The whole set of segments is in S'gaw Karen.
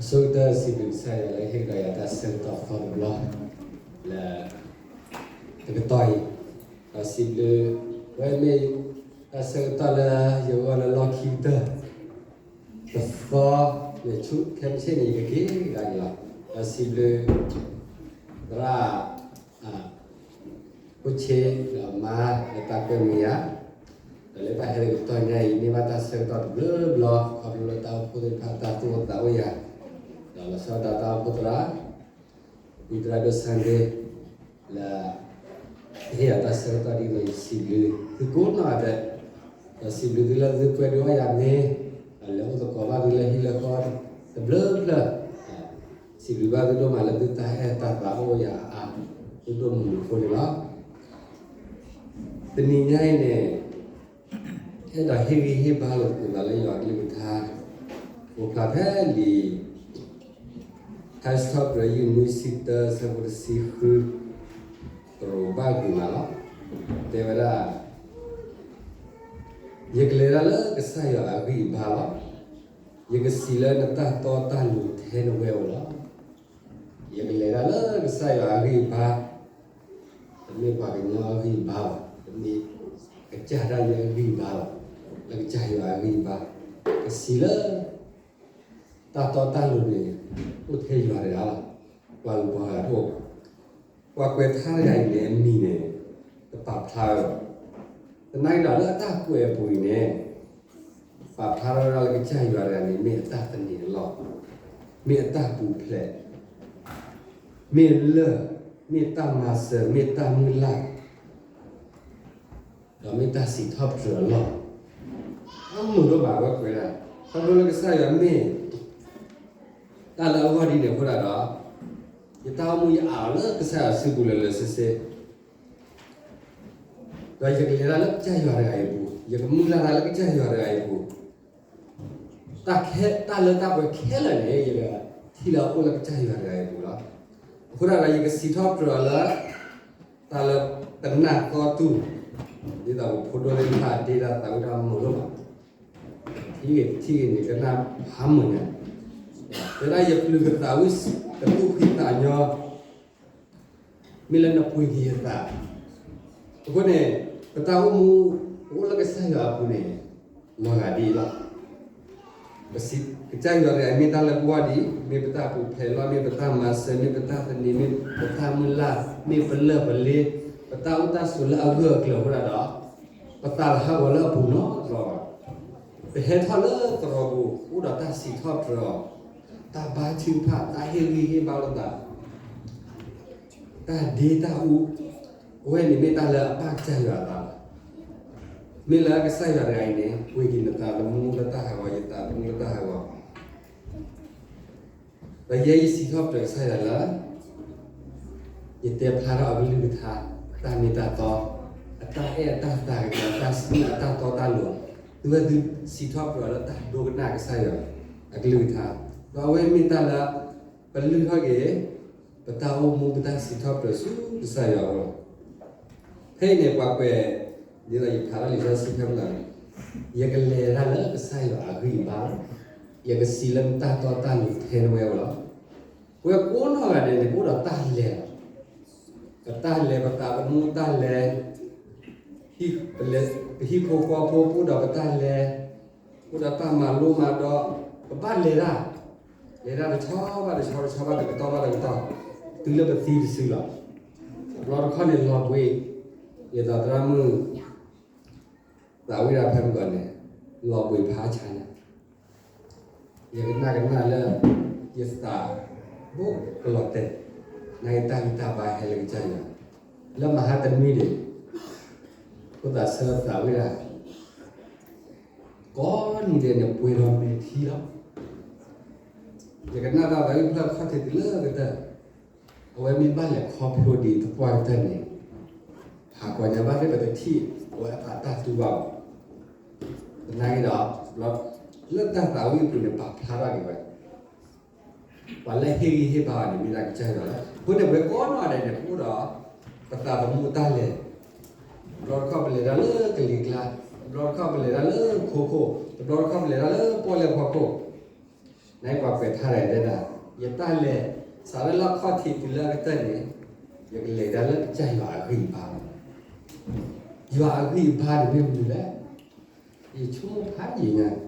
အဆိကတၢၢ် စံးဘျုးကစၢ်ယွၤလၢဟ့ၣ်ကဒီးယၤတၢ်ဆၢကတီၢ်သီတဘျီ လၢတကတီၢ်အံၤ, ဒီးစံးဘျုး ဝဲမ့ၢ်တၢ်ဆၢကတီၢ်လၢယဂီၢ်လၢလီၢ်ခံကတၢၢ် တသီ လၢဆူခဲမုၢ်ဆ့ၣ်န့ၣ် ယကက့ၤကဒါက့ၤလီၤ. ဒီးစံးဘျုး သရၣ် ဖိဆ့ ဒီးအမါ လၢတၢ်ကွဲမုာ်ယၤ, ဒီးလၢတၢ်ဟဲလၢကတီၢ်ညါအံၤ မ့ၢ်ဘၣ်တၢ်ဆၢကတီၢ်တဘျုးဘျီ ခီဖျိလၢတၢ်အိၣ်ဖှိၣ်သ့ၣ်တဖၣ်တၢ်သူၣ်အိၣ်သးအိၣ်ယၤ, ဒီးလီၤဆီဒၣ်တၢ် တၢ်အိၣ်ဖှိၣ်သရၣ် ဝံသရၣ်ဒိၣ် Sunday လၢ ဟ့ၣ်ယၤတၢ်ဆၢကတီၢ်ဒ်သိး ယစံးဘျုးသုကိးနီၢ်ဂၤဒဲး, ဒီးစံးဘျုးသုလၢသုကွဲဒုးအီၣ်ယၤမ့ၤ, ဒီးလဲၤအိၣ်သကိးဘၣ်သုလၢဟံၣ်လၢဃီတဘျုးဖျၢၣ်, စံးဘျုးဘၣ်သုဒိၣ်မးလၢသုတၢ်အဲၣ်တၢ်သးအိၣ်ယၤအါအါ, သုဒိၣ်မုၢ်မုၢ်ဖိန့ၣ်လီၤ. တနံၤညါအံၤန့ၣ် အဲၣ်ဒိးဟ့ၣ်ဂံၢ်ဟ့ၣ်ဘါလိာ်သကိးသးလၢယွၤအကလုၢ်ကထါ, အိၣ်ဖျါဖဲလံာ် ထါစံးထီၣ်ပတြၢၤ ယုၢ်နွံဆံတၢ ဆၢဖိတဆံဃု, တရိးဘၣ်ဂ့ၤမးလီၤ. တဲဝဲဒၣ်, ယကလဲၤတၢ်လၢကစၢ်ယွၤအဂံၢ်အဘါလီၤ. ယကစံးလၢနတၢ်တီတၢ်လိၤထဲနဝဲဧိၤလီၤ. ယကလဲၤတၢ်လၢကစၢ်ယွၤအဂံၢ်အဘါ, တမ့ၢ်ပှၤကညီအဂံၢ်အဘါဘၣ်, တမ့ၢ်ကစၢ်ဒၣ်ယဲအဂံၢ်အဘါဘၣ်, လၢကစၢ်ယွၤအဂံၢ်အဘါ, ကစံးလၢ တၢ်တီတၢ်လိၤန့ၣ် အိၣ်ထဲယွၤတဂၤလီၤ. ပှၤလူၤပှၤဂၤတအိၣ်ဘၣ်. ပှၤကွဲးထါတဂၤအံၤန့ၣ် အမံၤန့ၣ် တပာ်ဖျါဝဲဘၣ်. သနာ်က့ဒီးလၢအတၢ်ကွဲးအပူၤအံၤန့ၣ် ပာ်ဖျါထီၣ်ဝဲဒၣ်လၢကစၢ်ယွၤတဂၤန့ၣ် မ့ၢ်အတၢ်သန့ၤအလီၢ်, မ့ၢ်အတၢ်ပူၤဖျဲး, မ့ၢ်လၢၢ်, မ့ၢ်တၢ်မၤစၢၤ, မ့ၢ်တၢ်မုၢ်လၢ်, ဒီးမ့ၢ်တၢ်စံးထီၣ်ပတြၢၤအလီၢ်, အမုာ်ဒိၣ်မးဝဲကွဲးဒၣ်, ခီဖျိလၢကစၢ်ယွၤမ့ၢ် တၢ်လၢအဂီၢ်ဒ်န့ၣ်အဃိဒၣ်ဒီး, ယတၢ်အိၣ်မူယအးလီၤလၢကစၢ်ယွၤစုပူၤလၢာ်လၢာ်ဆ့ဆ့, ဒီးယကလဲၤတၢ်လၢကစၢ်ယွၤတဂၤအံၤအပူၤ, ယကမုၢ်လၢ်တၢ်လၢကစၢ်ယွၤတဂၤအံၤအပူၤ, တၢ်ခဲ, တၢ်လၢတၢ်ပှဲၤခဲလၢာ်န့ၣ် ယကထံၣ်လၢအအိၣ်လၢကစၢ်ယွၤတဂၤအံၤအပူၤလီၤ. အဃိဒၣ်ဒီး ယကစံးထီၣ်ပတြၢၤအီၤလၢ တၢ်လၢပနၢ်သီတူၢ်, ဒ်သိးပဖိဒိၣ်သ့ၣ်တဖၣ်ဒ့တၢ်သးဝံၣ်တၢ်မုာ်ဒိၣ်မး, ထံၣ်ဂ့ၤထံၣ်ဂ့ၤန့ၣ် ကနၣ်ဖးမုာ်ညါ, တဲဒၣ်ယပျုၤကသးဝံၣ်ကသူၣ်ဖှံသးညီ, မ့ၢ်လၢနပှ့ၤက့ၤယသး, အဃိန့ၣ် ပတၢ်အိၣ်မူ ပအိၣ်လၢကစၢ်ယွၤအပူၤန့ၣ် လီၤဂာ်ဒ်အံၤလီၤ. ကစၢ်ယွၤတဂၤအံၤ မ့ၢ်တၢ်လၢပဂီၢ်ဒ်အံၤ, မ့ၢ်ပတၢ်ပူၤဖျဲးလီၢ်, မ့ၢ်ပတၢ်မၤစၢၤ, မ့ၢ်ပတၢ်သန့ၤ, မ့ၢ်ပတၢ်မုၢ်လၢ်, မ့ၢ်ပလၢၢ်ပလ့, ပတၢ်အိၣ်တၢ်ဆိးလၢအဂၢၢ်အကျၢၤအဃိဒၣ်ဒီး, ပသးတဟးဂီၤလၢအပူၤနီတဘျီဘၣ်. ပဟဲထီၣ်လၢသရိာ်ပူၤ အိၣ်ဒီးတၢ်စံးထီၣ်ပတြၢၤအီၤ, တၢ်ဘါထုကဖၣ်, တၢ်ဟ့ၣ်ဂံၢ်ဟ့ၣ်ဘါလိာ်သး, တၢ်ဒ့တၢ်အူ, အဝဲန့ၣ်မ့ၢ်တၢ်လၢအဘၣ်ကစၢ်ယွၤအသးလီၤ. မ့ၢ်လၢကစၢ်ယွၤတဂၤအံၤန့ၣ် ပှ့ၤက့ၤနသးသမူလၢတၢ်ဟးဂီၤ, ယသးသမူလၢတၢ်ဟးဂီၤ, ဒီးယဲယစံးထီၣ်ပတြၢၤကစၢ်ယွၤလၢ ယတဲဖျါထီၣ်အကလုၢ်ကထါ, တၢ်မ့ၢ်တၢ်တီ, အတၢ်အဲၣ်အတၢ်သးကညီၤ, တၢ်စံၣ်အတၢ်တီတၢ်လိၤ, သုဝဲသုစံးထီၣ်ပတြၢၤလၢတၢ်ဒိကနၣ်ကစၢ်ယွၤအကလုၢ်ကထါ, ဒီးအဝဲမ့ၢ်တၢ်လၢ ပလုၢ်ထီၣ်က့ၤ ပတၢ်အိၣ်မူ ပတၢ်စံးထီၣ်ပတြၢၤဆူကစၢ်ယွၤအဂီၢ်လီၤ. ဖဲအံၤန့ၣ် ပှၤကွဲး ဒ်သိးယဖးထီၣ်လံာ်စီဆှံဖဲမုၢ်လၢ်န့ၣ်, ယကလဲၤတၢ်လၢကစၢ်ယွၤအဂံၢ်အဘါလီၤ. ယကစံးလၢနတၢ်တီတၢ်လိၤထဲနဝဲအဂီၢ်လီၤ. ပဝဲကိးနီၢ်ဂၤဒဲးန့ၣ် ပအိၣ်ဒီးတၢ်လဲၤလီၤ. ပတၢ်လဲၤ ပသးသမူတၢ်လဲၤ, ပဟံၣ်ဖိဃီဖိ ပအိၣ်ဒီးပတၢ်လဲၤ, အိၣ်ဒီးတၢ်မၤလိမၤဒိး, ပဘၣ်လဲၤတၢ်, လဲၤတၢ်တဆီဘၣ်တဆီ တဆီဘၣ်တကတီၢ်ဘၣ်တကတီၢ်, တုၤလၢပသံတစုလီၤ. တဘျီတခီၣ်န့ၣ်လီၤဘှံး, ယသးသရၣ်မုၣ် သးဝံၣ်ဒၣ်ဖဲမုၢ်ဂီၤန့ၣ် လီၤဘှံးဖးဆါညါ, ယကနၣ်ကနၣ်လၢ ယသးဘိကလီၤတဲာ်, နာ်က့တၢ်ဂံၢ်တၢ်ဘါဟဲလၢကစၢ်ယွၤ, လၢမဟါတနွံန့ၣ် ဖိသၣ်ဆၢသးဝံၣ်ဒၣ် ကိးနံၤဒဲးန့ၣ် ပှဲၤဒီးမဲာ်ထံလီၤ. ယကနၣ်တၢ်သးဝံၣ်ဖျၢၣ်ခီၣ်ထံးတုၤလၢကတၢၢ်, အဝဲမ့ၢ်ဘၣ်လဲၤခီဖျိဒံးသပှၢ်ကတၢၢ်န့ၣ်, ဟးကွၢ်ညါဘၣ်သ့ၣ် ပတထံၣ်အဝဲအသးတၢ်တူၢ်ဘၣ်ဘၣ်. သနာ်က့ဒီး လၢတၢ်သးဝံၣ်အပူၤန့ၣ် ပာ်ဖျါထီၣ်က့ၤဝဲ ပှၤလၢဟ့ၣ်ဂံၢ်ဟ့ၣ်ဘါအီၤန့ၣ် မ့ၢ်ဒၣ်ကစၢ်ယွၤလီၤ. အဃိန့ၣ် ပဝဲကိးနီၢ်ဂၤဒဲးန့ၣ် ပအိၣ်ဒီး ပသးသမူအတၢ်လဲၤ, တဘျီတခီၣ်ပလဲၤတၢ်လၢကလံၤကျါ, တဘျီတခီၣ်ပလဲၤတၢ်လၢခိခိၣ်, တဘျီတခီၣ်ပလဲၤတၢ်လၢပီၣ်လဲၣ်ဖီခိၣ်, နပှၤကွဲးထါတဂၤတဲဒၣ်, ယတၢ်လဲၤ စးထီၣ်လၢအခီၣ်ထံးတုၤလၢအကတၢၢ်န့ၣ်, ယကလဲၤဒၣ်လၢကစၢ်ယွၤအဂံၢ်အဘါလီၤ. ယွၤအဂံၢ်အဘါန့ၣ်မ့ၢ်မနုၤလဲၣ်. ယဆိကမိၣ်ဖးယံာ်ညါ,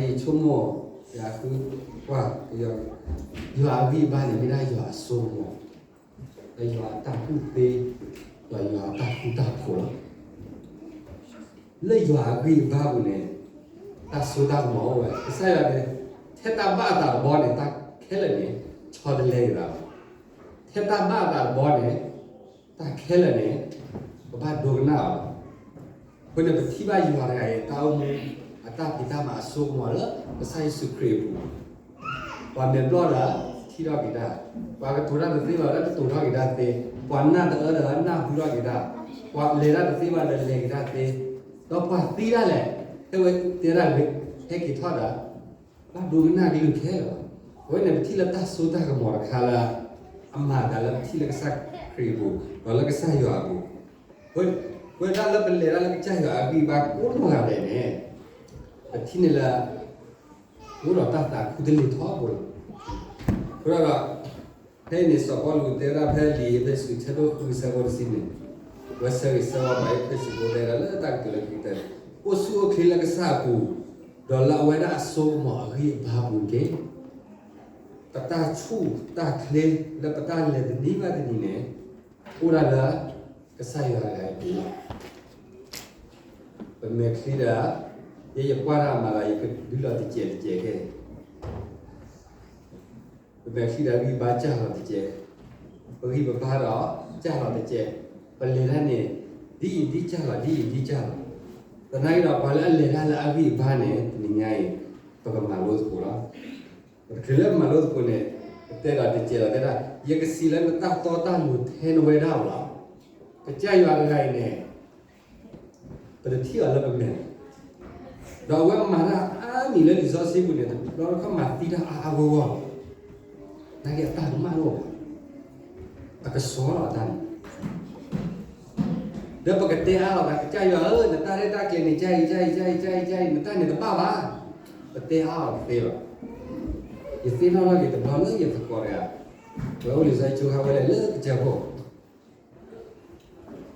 ယဆိကမိၣ် ယၤဃုကွၢ်, ယွၤအဂံၢ်အဘါန့ၣ်မ့ၢ်ဒၣ်ယွၤအစိကမီၤ, ဒီးယွၤအတၢ်ကူၣ်သ့, ဒီးယွၤအတၢ်ဃူတၢ်ဖိးလီၤ. လၢယွၤအဂံၢ်အဘါပူၤန့ၣ်, တၢ်စိတၢ်ကမီၤအိၣ်ဝဲ, ကစၢ်ယွၤန့ၣ်, ထဲတၢ်ဘၣ်အသးတဘီန့ၣ် တၢ်ခဲလၢာ်န့ၣ် ဆီတလဲက့ၤသးလီၤ. ထဲတၢ်ဘၣ်အသးတဘီန့ၣ်, တၢ်ခဲလၢာ်န့ၣ် ကဘၣ်ဒိကနၣ်အီၤလီၤ. အဃိန့ၣ် ပထံၣ်ဘၣ်ယွၤတဂၤအံၤ တၢ်အိၣ်မူ အတၢ်ဖံးတၢ်မၤအစိကမီၤလၢ ကစၢ်ယ့ၣ်ၡူးခရံာ်အပူၤ, ပှၤမဲာ်ဘျီၣ်ဒီး ထံၣ်ထီၣ်က့ၤတၢ်, ပှၤကတိၤတၢ်တသ့ဘၣ်ဒီး ကတိၤထီၣ်က့ၤတၢ်သ့, ပှၤနၢ်တအၢဒီး နၢ်ဟူထီၣ်က့ၤတၢ်, ပှၤလဲၤတၢ်တသ့ဘၣ်ဒီး လဲၤက့ၤတၢ်သ့, ဒီးပှၤသံတၢ်လဲၣ်, ဟဲဝဲတဲဒၣ်ဂ့ၤ, ဟဲက့ၤထီၣ်ဒီး ဘၣ်ဒိကနၣ်ကလုၢ်ခဲလၢာ်လီၤ. အဝဲန့ၣ် ပထံၣ်လၢတၢ်စိတၢ်ကမီၤတခါလၢ အမၤအသးလၢပထံၣ်လၢကစၢ်ခရံာ်အပူၤ, ဒီးလၢကစၢ်ယွၤအပူၤ, ပဝဲဒၣ်လၢပလဲၤတၢ်လၢကစၢ်ယွၤအဂံၢ်ဘါကိးနီၢ်ဂၤဒဲးန့ၣ်, ပထံၣ်န့ၣ်လၢ အိၣ်ဒီးတၢ်သးခူတလ့ၤထီဘိလီၤ. အဃိဒီး ဖဲအံၤန့ၣ် စီၤပီလူးတဲဝဲဒၣ်ဖဲလံာ်အ့းဖ့းစူး ဆၢဒိၣ်ဃု ဆၢဖိတဆံန့ၣ်, ဝဲဆၢဂ့ၤဆၢဝါပှၤအ့းဖ့းစူးဖိ တဲဒၣ်လၢတၢ်ကတိၤလၢခံကတၢၢ်န့ၣ်, အိၣ်ဆူၣ်အိၣ်ချ့လၢကစၢ်အပူၤ, ဒီးလၢအဝဲဒၣ်အစိကမီၤအဂံၢ်အဘါအပူၤတက့ၢ်. ပတၢ်ဆူၣ်တၢ်ချ့လၢပတၢ်လဲၤတနံၤဘၣ်တနံၤန့ၣ်, အိၣ်ဒၣ်လၢကစၢ်ယွၤတဂၤအံၤအပူၤလီၤ. ပမဲာ်ချံဒီး ယဲယကွၢ်တၢ်မၤလီၤ ယကဒုးလီၤတစဲးတစဲးခဲအံၤ, ပမဲာ်ချံဒီးဂံၢ်ဘါစၢ်လီၤတစဲး, ပဂံၢ်ပဘါဒီးစၢ်လီၤတစဲး, ပလဲၤတၢ်န့ၣ် ဒ်အံၤဒ်စၢ်လီၤ ဒ်အံၤဒ်စၢ်လီၤ. သနာ်က့ဒီး ပှၤလၢအလဲၤတၢ်လၢအဂံၢ်အဘါန့ၣ် တနံၤညါအံၤ ပကမၤလိသကိးလီၤ. ပတချုးလၢပမၤလိသကိးန့ၣ်, ပတဲဒီးတစဲးလီၤတဲဒၣ်, ယကစံးလၢနတၢ်တီတၢ်လိၤထဲနဝဲဒၣ်လီၤ. ကစၢ်ယွၤတဂၤအံၤန့ၣ် ပတထံၣ်အီၤလၢပမဲာ်လီၤ. ဒီးအဝဲမၤတၢ်အါမံၤလၢလံာ်စီဆှံပူၤန့ၣ် တဘျီတခီၣ်မၤသံတၢ်အါအါဂီၢ်ဂီၢ်လီၤ. သနာ်က့အတၢ်ကမၣ်တအိၣ်ဘၣ်, အကစီလီၤအတၢ်န့ၣ် ဒီးပကတဲအါလီၤသး ကစၢ်ယွၤဧၢ, နတၢ်ရဲၣ်တၢ်ကျဲၤန့ၣ် ကၢ်အံၤ ကၢ်အံၤ ကၢ်အံၤ ကၢ်အံၤ နတၢ်န့ၣ်တဘၣ်ဘၣ်. ပတဲအါအီၤတသ့ဘၣ်. ယသ့ၣ်နီၣ်ထီၣ်က့ၤတဘျီလၢယသကိးတဂၤ, ဝဲအိၣ်လံာ်စီဆှံကၠိခါဝဲလဲၤလၢကစၢၢ်ခိၣ်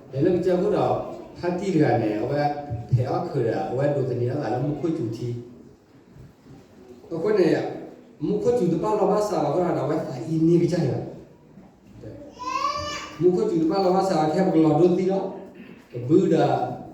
လဲၤလၢကစၢၢ်ခိၣ်ဒီး ဖါတံၢ်တဂၤန့ၣ် အဝဲဖဲးအီၣ်ခုးဒီး အဝဲဒိးသန့ၤအသးလၢမူခိၣ်စူၤထံ. အဃိန့ၣ် မူခိၣ်စူၤတဘၣ်လီၢ်ဘၣ်စးဘၣ်အဃိဒီး အဝဲသးအံၤန့ၢ်ကစၢ်ယွၤ မူခိၣ်စူၤတဘၣ်လီၢ်ဘၣ်စးဘၣ် ခဲပကလီၤဒိသံလီၤ, ကဘုဒီး မဲထီၣ်ဒီးဃ့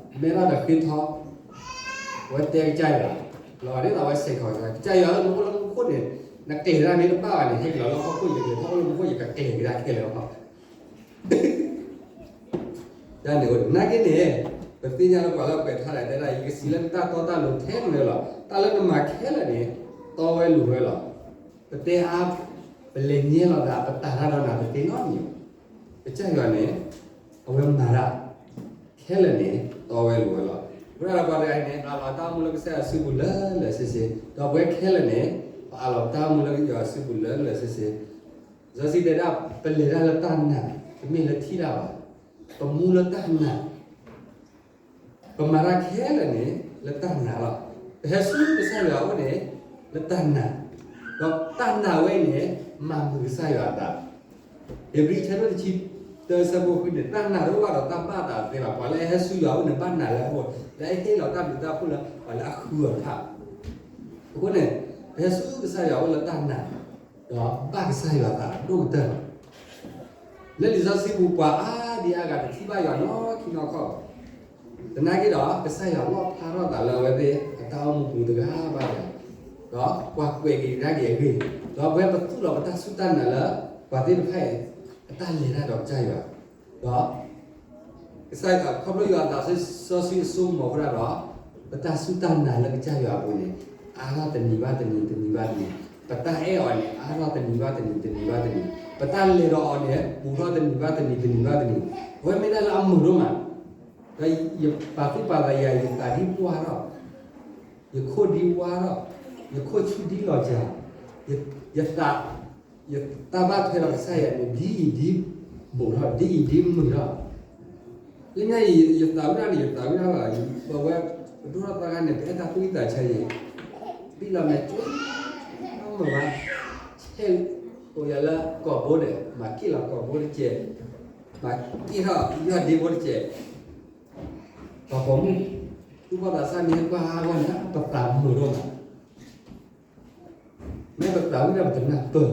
ထီ, အဝဲတဲကစၢ်ယွၤ, လီၤဒ်သိးအဝဲစဲးကီး ကစၢ်ယွၤဧၢ, နအိၣ်လၢမူခိၣ်န့ၣ် နကျဲၤတၢ်မ့ၢ်တဘၣ်ဘၣ်န့ၣ် ဟဲက့ၤလီၤလၢဟီၣ်ခိၣ် ယကျဲၤထီၣ်အိၣ်လၢမူခိၣ် ယကကျဲၤကဒါခဲလၢာ်လီၤ. တၢ်န့ၣ်အဃိန့ၣ် သနာ်က့န့ၣ် ပသ့ၣ်ညါလၢပှၤလၢအကွဲးထါတဂၤတဲဒၣ် ယကစံးလၢနတၢ်တီတၢ်လိၤထဲနဝဲလီၤ. တၢ်လၢနမၤခဲလၢာ်န့ၣ် တီဝဲလိၤဝဲလီၤ. ပတဲအါ, ပလဲၤညဲလီၤသး ပတၤတၢ်ဒီးနၤတသ့နီတမံၤဘၣ်. ကစၢ်ယွၤန့ၣ် အဝဲမၤတၢ်ခဲလၢာ်န့ၣ် တီဝဲလိၤဝဲလီၤ. အဃိဒီးပှၤတဂၤအံၤန့ၣ် အးလီၤတၢ်အိၣ်မူလၢကစၢ်ယွၤစုပူၤလၢာ်လၢာ်ဆ့ဆ့, ဒီးပဝဲခဲလၢာ်န့ၣ် ပအးလီၤတၢ်အိၣ်မူလၢကစၢ်ယွၤစုပူၤလၢာ်လၢာ်ဆ့ဆ့. လံာ်စီဆှံတဲဒၣ် ပလဲၤတၢ်လၢတၢ်နာ်, တမ့ၢ်လၢထံၣ်တၢ်ဘၣ်, ပမူလၢတၢ်နာ် ပမၤတၢ်ခဲလၢာ်န့ၣ် လၢတၢ်နာ်လီၤ. ပဟဲဆူကစၢ်ယွၤအအိၣ်န့ၣ် လၢတၢ်နာ်, ဒီးတၢ်နာ်ဝဲအံၤန့ၣ် မၤမုာ်ကစၢ်ယွၤအသး. ဧ့ၤဘြံၤဆၢဒိၣ်တဆံတၢ ဆၢဖိဃုန့ၣ် တၢ်နာ်တအိၣ်ဘၣ်ဒီးတၢ်ဘၣ်အသးတသ့ဘၣ်. ပှၤလၢအဟဲဆူယွၤအအိၣ်န့ၣ် ဘၣ်နာ်လၢအအိၣ်, လၢအဟ့ၣ်လီၤတၢ်ဘျုးတၢ်ဖှိၣ်လၢပှၤလၢအဃုအီၤတဖၣ်. အဃိန့ၣ် ပဟဲဆူကစၢ်ယွၤအအိၣ်လၢတၢ်နာ်, ဒီးဘၣ်ကစၢ်ယွၤအသးဒိၣ်ကတၢၢ်လီၤ. လၢလံာ်စီဆှံပူၤ ပှၤအါဒံအါဂၤတထံၣ်ဘၣ်ယွၤနီၢ်ခံနီၢ်ခီၣ်ဘၣ်. သနာ်က့ဒီး ကစၢ်ယွၤလီၣ်ဖျါထီၣ်သးလၢအဝဲသ့ၣ်အတၢ်အိၣ်မူပူၤတဂၤဘၣ်တဂၤ, ဒီးပှၤကွဲးက့ၤကဒါက့ၤအဂ့ၢ်, ဒီးပဝဲပသူၣ်လီၤပတၢ်စူၢ်တၢ်နာ်လၢ ပှၤသ့ၣ်တဖၣ်အံၤ အတၢ်လဲၤတၢ်ဒီးကစၢ်ယွၤ, ဒီး ကစၢ်ယွၤခီဖျိယွၤအသးစီဆှံအစိကမီၤအဃိဒီး ပတၢ်စူၢ်တၢ်နာ်လၢကစၢ်ယွၤအပူၤန့ၣ် အါထီၣ်တနံၤဘၣ်တနံၤ တနံၤဘၣ်တနံၤ, ပတၢ်အဲၣ်အီၤန့ၣ် အါထီၣ်တနံၤဘၣ်တနံၤ တနံၤဘၣ်တနံၤ, ပတၢ်လဲၤဒီးအီၤန့ၣ် ပူၤထီၣ်တနံၤဘၣ်တနံၤ တနံၤဘၣ်တနံၤ, အဝဲမ့ၢ်ဒၣ်လၢအမုာ်ဒိၣ်မး, ဒီးယပာ်သူၣ်ပာ်သးယၤ ယသးဒ်ပှၢ်ထီၣ်, ယခိၣ်ဒ်ဝါထီၣ်, ယခိၣ်ဆူၣ်ဒ်လီၤစှၤ, ယသး ယတၢ်ဘၣ်ထွဲဒီးကစၢ်ယွၤန့ၣ် ဒ်အံၤဒ်ဘူးထီၣ် ဒ်အံၤဒ်မုာ်ထီၣ်, လၢညါအံၤ ယသးဝံၣ်ဒၣ်န့ၣ် ယသးဝံၣ်ဒၣ်လီၤ, ပဝဲပဒိၣ်ထီၣ်သးခါန့ၣ် ပအဲၣ်တၢ်သူၣ်ဝံၣ်သးဆၢအံၤ, ဘံၣ်လီၤမဲာ်ကၠိ မ့ၢ်ဘၣ်, ဟဲအိၣ်ယၤလၢကီၢ်ဘိန့ၣ် မၤက့ၣ်လီၤကီၢ်ဘိတကဲး, မၤက့ၣ်ထီၣ်ယွၤဒ့ဘိတကဲး, ပှၤပိာ်မုၣ် သူၣ်ဘီၣ်သးစၢ်မ့ၢ်ဟဲကွၢ်အါဂီၢ်န့ၣ် ပသးမုာ်ဒိၣ်မး မ့ၢ်ပသးဝံၣ်ဒၣ်ပတနၢ်ပၢၢ်,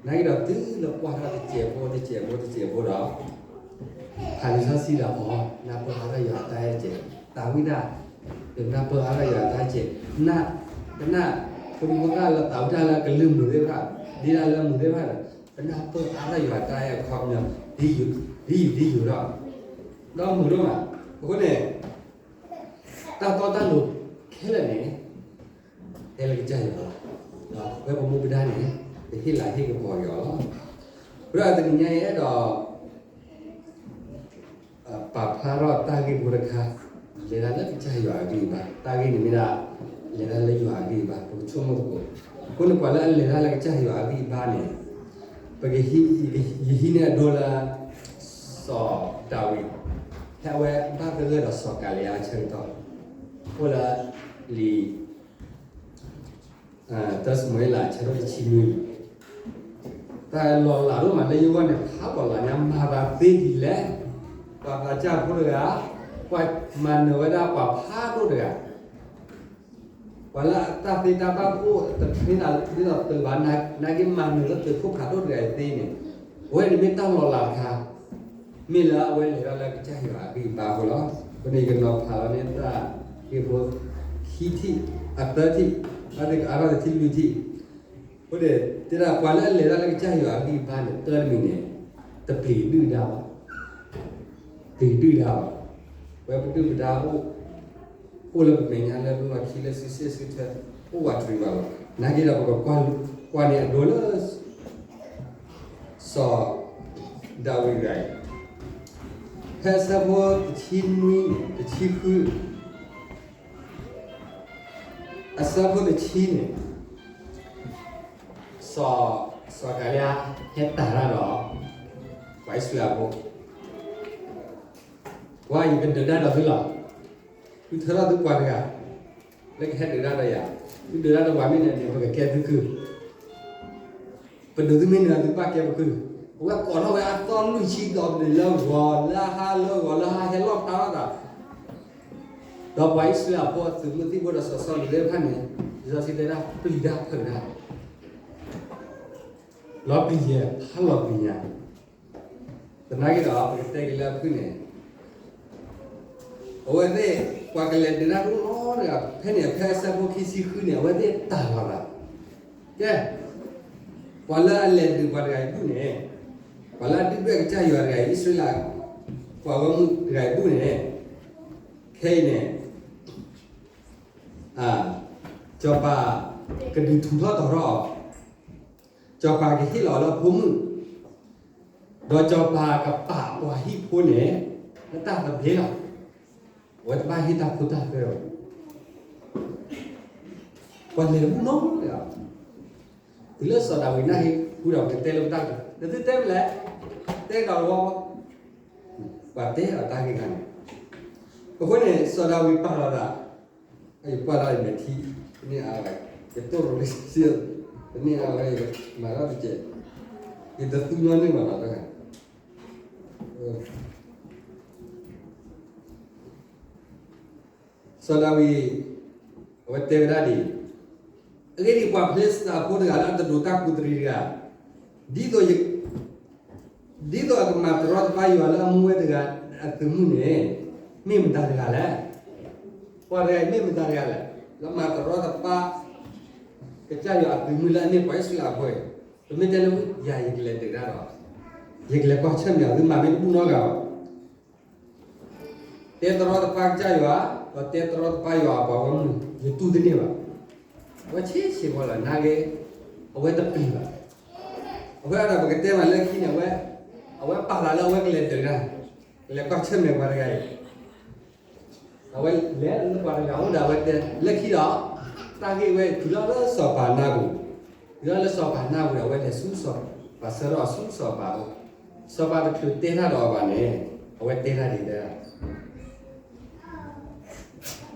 နာ်က့ဒီးတုၤလၢကွၢ်ထီၣ်တစဲးဖိတစဲးဖိတစဲးဖိဒီး, ဖးလံာ်စီဆှံဒီးအီၤ နၢ်ပၢၢ်အါထီၣ်ယွၤအတၢ်အဲၣ်ကဲး, သးဝံၣ်ဒၣ်, ပနၢ်ပၢၢ်အါထီၣ်ယွၤအတၢ်အဲၣ်ကဲး, န, ပနၢ်, ဖိမုၣ်ဖိခွါလၢသးဝံၣ်တၢ်လၢကလုၢ်မုာ်သ့ၣ်တဖၣ်, ဒ့တၢ်လၢမုာ်သ့ၣ်တဖၣ်ဒီး, ပနၢ်ပၢၢ်အါထီၣ်ယွၤအတၢ်အဲၣ်အခီပညီ, ဒ်ယိာ်, ဒ်ယိာ်ဒ်ယိာ်ဒီး, ဒီးမုာ်ဒိၣ်မး, အဃိန့ၣ် တၢ်တီတၢ်လိၤခဲလၢာ်န့ၣ် ဟဲလၢကစၢ်ယွၤလီၤ. ဒီးပဝဲပမူပဒါန့ၣ် ပဟ့ၣ်လၤဟ့ၣ်ကပီၤက့ၤအီၤလီၤ. အဃိဒီးတနံၤညါအံၤအဲၣ်ဒိး ပာ်ဖျါထီၣ်တၢ်ဂ့ၢ်ဖိတခါ, လဲၤတၢ်လၢကစၢ်ယွၤအဂံၢ်အဘါ, တၢ်ဂ့ၢ်န့ၣ်မ့ၢ်ဒၣ် လဲၤတၢ်လၢယွၤအဂံၢ်အဘါ ပကဆိကမိၣ်သကိး, အဃိန့ၣ်ပှၤလၢအလဲၤတၢ်လၢကစၢ်ယွၤအဂံၢ်အဘါန့ၣ်, ပက, ယဟံးန့ၢ်အဒိလၢ စီၤဒၤဝံး, ဖဲအဝဲဘၣ်သဂၢၢ်ဒီးစီၤကၤလံယါအဆၢကတီၢ်, အိၣ်လၢလံာ် တၢ စမူၤအ့လး အဆၢဒိၣ်တဆံနွံ, တၢ်လီၤလးဒိၣ်မးလၢယဂီၢ်န့ၣ် ဖးလီၤလးညါ မၤသးသ့ဒ်လဲၣ်, ပှၤသးစၢ်ဖိတဂၤ, ပှၤမၤနၢၤဝဲဒၣ်ပှၤဖးဒိၣ်တဂၤ, ပှၤလၢအတၢ်သ့တၢ်ဘၣ်အိၣ်တဖျ့နၤဒ်သိးသုးဘၣ်, နာ်က့မၤနၢၤလၢသုးခိၣ်ဖးဒိၣ်တဂၤအံၤသ့န့ၣ်, အဝဲန့ၣ်မ့ၢ်တၢ်လီၤလးတခါ, မ့ၢ်လၢအဝဲလဲၤတၢ်လၢကစၢ်ယွၤအဂံၢ်အဘါအဃိလီၤ. အဃိန့ၣ်ယကနီၤဖးလီၤန့ၢ်တၢ်ဂ့ၢ်ဖိ ခံထံၣ်, အသၢထံၣ်, အါတကးအါထီၣ်တထံၣ်လွံၢ်ထံၣ်, အဃိန့ၣ် တဲဒၣ်ပှၤလၢအလဲၤတၢ်လၢကစၢ်ယွၤအဂံၢ်အဘါန့ၣ် တၢ်တမံၤန့ၣ်, တပျံၤဒုၣ်ဒါဘၣ်, ပျံၤဒုၣ်ဒါဘၣ်, ပဝဲပဒုၣ်ပဒါအိၣ်, အိၣ်လၢပမဲာ်ညါလၢပလီၢ်ခံလၢစုစ့ၣ်စုထွဲ, အိၣ်ဝးတရံးဘၣ်လီၤ. နာ်က့ဒီးပကကွၢ်န့ၢ်အဒိလၢ စီၤဒၤဝံးတဂၤအံၤ, ဖဲအဆၢဖိတဆံနွံန့ၣ် တဆံဃု, အဆၢဖိတဆံန့ၣ်, စီၤ, စီၤကၤလံယါ ဟဲတၢ်တၢ်ဒီး ပှၤအံၣ်စရ့လးဖိ, ကွၢ်ယကဒုးတၢ်ဒီးသုလီၤ. သုထၢထီၣ်သုပှၤတဂၤ လၢကဟဲဒုးတၢ်ဒီးယၤ, သုဒုးတၢ်ဒီးပှၤမ့ၢ်န့ၣ်န့ၣ် ပကကဲသုကုၢ်, ပဒုးသုမ့ၢ်န့ၣ်သုဘၣ်ကဲပကုၢ်. အဝဲကိးထီၣ်ဝဲအသီလွံၢ်ဆံဒီးန့ၣ်လၢဂီၤလၢဟါလၢဂီၤလၢဟါဟဲလီၣ်ဖျါထီၣ်သး, ဒီးပှၤအံၣ်စရ့လးဖိအသုးမုၢ်သံၣ်ဘိဒီးစီၤစီလူးသ့ၣ်တဖၣ်န့ၣ်, လံာ်စီဆှံတဲဒၣ်ပျံၤတၢ်ဖုးတၢ်, လီၤပျံၤယဲၢ် ဖးလီၤပျံၤညါ, သနာ်က့ဒီး ပကတဲက့ၤလၢအဖုၣ်န့ၣ်, အဝဲသ့ၣ်, ပှၤကလဲၤဒုးတၢ်ဒိၣ်လီၤတဂၤ ဖဲန့ၣ် ဖဲအဆၢဖိခံဆံဃုန့ၣ် အဝဲသ့ၣ်တၢ်လီၤသး, ကဲ, ပှၤလၢအလဲၤဒုးပှၤတဂၤအံၤဒူၣ်န့ၣ်, ပှၤလၢအဒုၣ်ဒွဲၣ်ကစၢ်ယွၤတဂၤအံၤ အံၣ်စရ့လး, ပှၤဂီၢ်မုၢ်တဂၤအံၤဒူၣ်န့ၣ်, ခဲအံၤန့ၣ် စီၤပၤကဒုးထူးထီၣ်တီၤထီၣ်အီၤ, စီၤပၤကဟ့ၣ်လီၤအီၤလၢအဖိမုၣ်, ဒီးစီၤပၤကပာ်ပှၤဟံၣ်ဖိန့ၣ် လၢတၢ်သဘျ့လီၤ. အဝဲတဘၣ်ဟ့ၣ်တၢ်ခိတၢ်သွဲဘၣ်. ပှၤလဲၤတဘူၣ်နီတဂၤ, တုၤလၢစီၤဒၤဝံးနၢ်ဟ့ၣ်ဃုာ်ဒီး ပကတဲလၢပတၢ်က, နသုတဲမနုၤလဲၣ်, တဲကဒီးလီၤ, ပှၤတဲအတၢ်ဂ့ၢ်ခါန့ၣ်, အဃိန့ၣ် စီၤဒၤဝံးပာ်လီၤသး, ယကွၢ်ဒၣ်ယမဲာ်ထံ, တန့ၢ်အါဝဲ, ယတိၢ်ရိၤလံစ့, တန့ၢ်အါဝဲ ယမၤထီၣ်တကဲး, ယတသူညီနုၢ်ဘၣ်လီၤတဂၤ. စီၤဒၤဝံး, အဝဲတဲဝဲဒၣ်ဒ်အံၤ, အဂ့ၢ်ဒ်အံၤ, ပှၤဖလ့ၡသးဖိတဂၤလၢအတဒိးတၢ်ကူးတရံးတဂၤ, ဒ်သိးယ ဒ်သိးအကမၤတရီတပါယွၤလၢအမူဝဲတဂၤအသုးမုၢ်န့ၣ်, မ့ၢ်မတၤတဂၤလဲၣ်. ပှၤတဂၤအံၤမ့ၢ်မတၤတဂၤလဲၣ်, လၢမၤတရီတပါ ကစၢ်ယွၤအသုးမုၢ်လၢအမ့ၢ်ပှၤအံၣ်စရ့လးဖိအံၤ, ပမ့ၢ်တဲလၢယၤ ယကလဲၤဒုးတၢ်ဒီး, ယကလဲၤကွၢ်ဆၢၣ်မဲာ်အီၤ သုမၤမ့ၢ်တဘူၣ်နီတဂၤဘၣ်. တဲတရီတပါကစၢ်ယွၤ, ဒီးတဲတရီတပါယွၤအပှၤဂီၢ်မုၢ်, ယတူၢ်တန့ၢ်ဘၣ်. အဝဲဆ့ဆ့ဝဲလီၤ နာ်က့, အဝဲတပျံၤဘၣ်. အဃိဒီးပကတဲမးလၢခံန့ၣ် အဝဲ, အဝဲပာ်သးလၢအဝဲကလဲၤဒုးတၢ်, ကလဲၤကွၢ်ဆၢၣ်မဲာ်ပှၤတဂၤအံၤ, အဝဲလဲၤလၢပှၤတဂၤအိၣ်ဒီးအဝဲတဲ, လၢခံဒီး, တၢ်ဂ့ၢ်ဝဲတုၤလီၤလၢစီၤပၤနၢ်ပူၤ, တုၤလီၤလၢစီၤပၤနၢ်ပူၤဒီး အဝဲလဲၤဆူစီၤပၤ ဆၢထၢၣ်အီၤဆူစီၤပၤအအိၣ်, စီၤပၤတချုးတဲတၢ်ဒီးအီၤဘၣ်န့ၣ်, အဝဲတဲတၢ်ဒ်လဲၣ်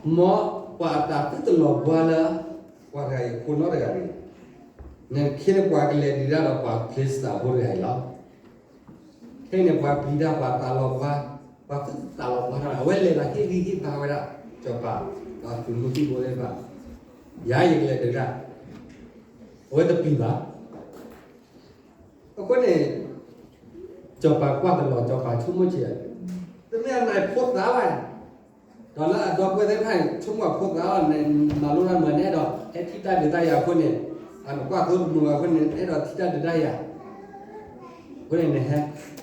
မ်ပှၤအတၢ်သုတလီၤဘှါလၢ ပှၤတဂၤအံၤအဃိနီတဂၤန့ၣ်, နခ့နပှၤကလဲၤဒုးတၢ်ဒီးပှၤဖလ့စတံဖိတဂၤအံၤလီၤ. ခဲအံၤန့ၣ် ပှၤပျံၤတၢ် ပှၤသးလီၤပှၤ, ပှၤသူၣ်သးလီၤပှၤထီၣ် အဝဲလဲၤဒီးဟ့ၣ်ဂံၢ်ဟ့ၣ်ဘါဝဲဒၣ် စီၤပၤ, ဒီးသုးမုၢ်သံၣ်ဘိသ့ၣ်တဖၣ်, ယၤယကလဲၤဒုးတၢ်, အဝဲတပျံၤဘၣ်. အဃိန့ၣ် စီၤပၤကွၢ်တလီၤ စီၤပၤဆိကမိၣ်က့ၤ, တမ့ၢ်အနၢ်ဖိသၣ်ဘၣ်, ဒီးလၢအဒီပုၢ်ဝဲၢ်သ့ၣ်တဖၣ်န့ၣ် ဆိကမိၣ်အဖိသၣ်လီၤန့ၣ် မၤလိတၢ်မၤန့ၣ်ဒီး ဟဲထံၣ်တၢ်ဒုးတၢ်ယၤအဃိန့ၣ်, အနကွၢ်သိတမုာ်ဘၣ်အဃိန့ၣ် အဲၣ်ဒိးထံၣ်တၢ်ဒုးတၢ်ယၤ, အဃိန့ၣ်နဟဲ,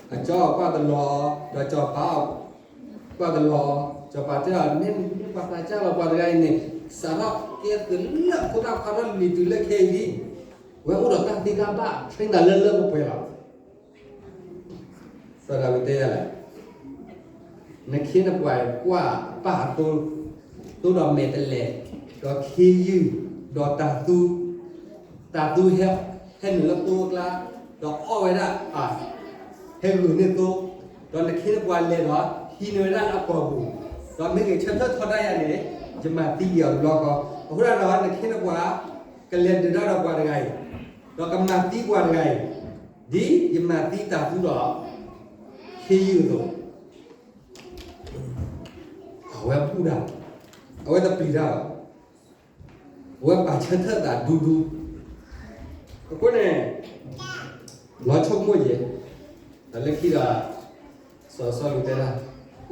အကၠီအီၤကွၢ်တလီၤ, ဒီးစီၤပၤအီၤကွၢ်တလီၤ, စီၤပၤတဲအီၤ မ့ၢ်ပှၤသးစၢ်လီၤ ပှၤတဂၤအံၤန့ၣ် စးထီၣ်ကဲသုးလၢခိတၢ်ခွါထီၣ်လံၤတုၤလၢခဲအံၤလံ, ဝဲအိၣ်ဒီးတၢ်သ့တၢ်ဘၣ် train သးလၢလၢပှဲၤပှဲၤလီၤ. စီၤဒၤဝံးတဲဒ်လဲၣ်, နခ့နပှၤကွၢ်ပၢ်အသိ, သိဒီးမဲာ်တဲးလဲး, ဒီးခ့ယုၢ်, ဒီးတၤသူ, တၤသူဟဲ, ဟဲနုာ်လၢသိအကျါ, ဒီးအီၣ်ဝဲဒၣ်, ဟဲဂုာ်န့ၢ်သိ, ဒီးနခ့နပှၤလဲၤဒီး ဟံးန့ၢ်ဝဲဒၣ်လၢအကိာ်ပူၤ, ဒီးမ့ၢ်ဂဲၤဆၢထၢၣ်ထီဒါယၤန့ၣ် ယမၤသံက့ၤအီၤတဘျီဃီ, အဃိသတးဒီး နခ့နပှၤ ကလဲၤဒုးတၢ်ဒီးပှၤတဂၤအံၤ, ဒီးကမၤသံပှၤတဂၤအံၤ, ဒ်ယမၤသံတၤသူဒီး ခ့ယုၢ်အသိး, အဝဲဘူၣ်တၢ်, အဝဲတပျံၤတၢ်ဘၣ်, အဝဲပာ်ဆၢထၢၣ်သးဒူဒူ, အဃိန့ၣ် လီၤဆိကမိၣ်ယဲ, ဒီးလၢခံဒီး စီၤစီလူးတဲဒၣ်,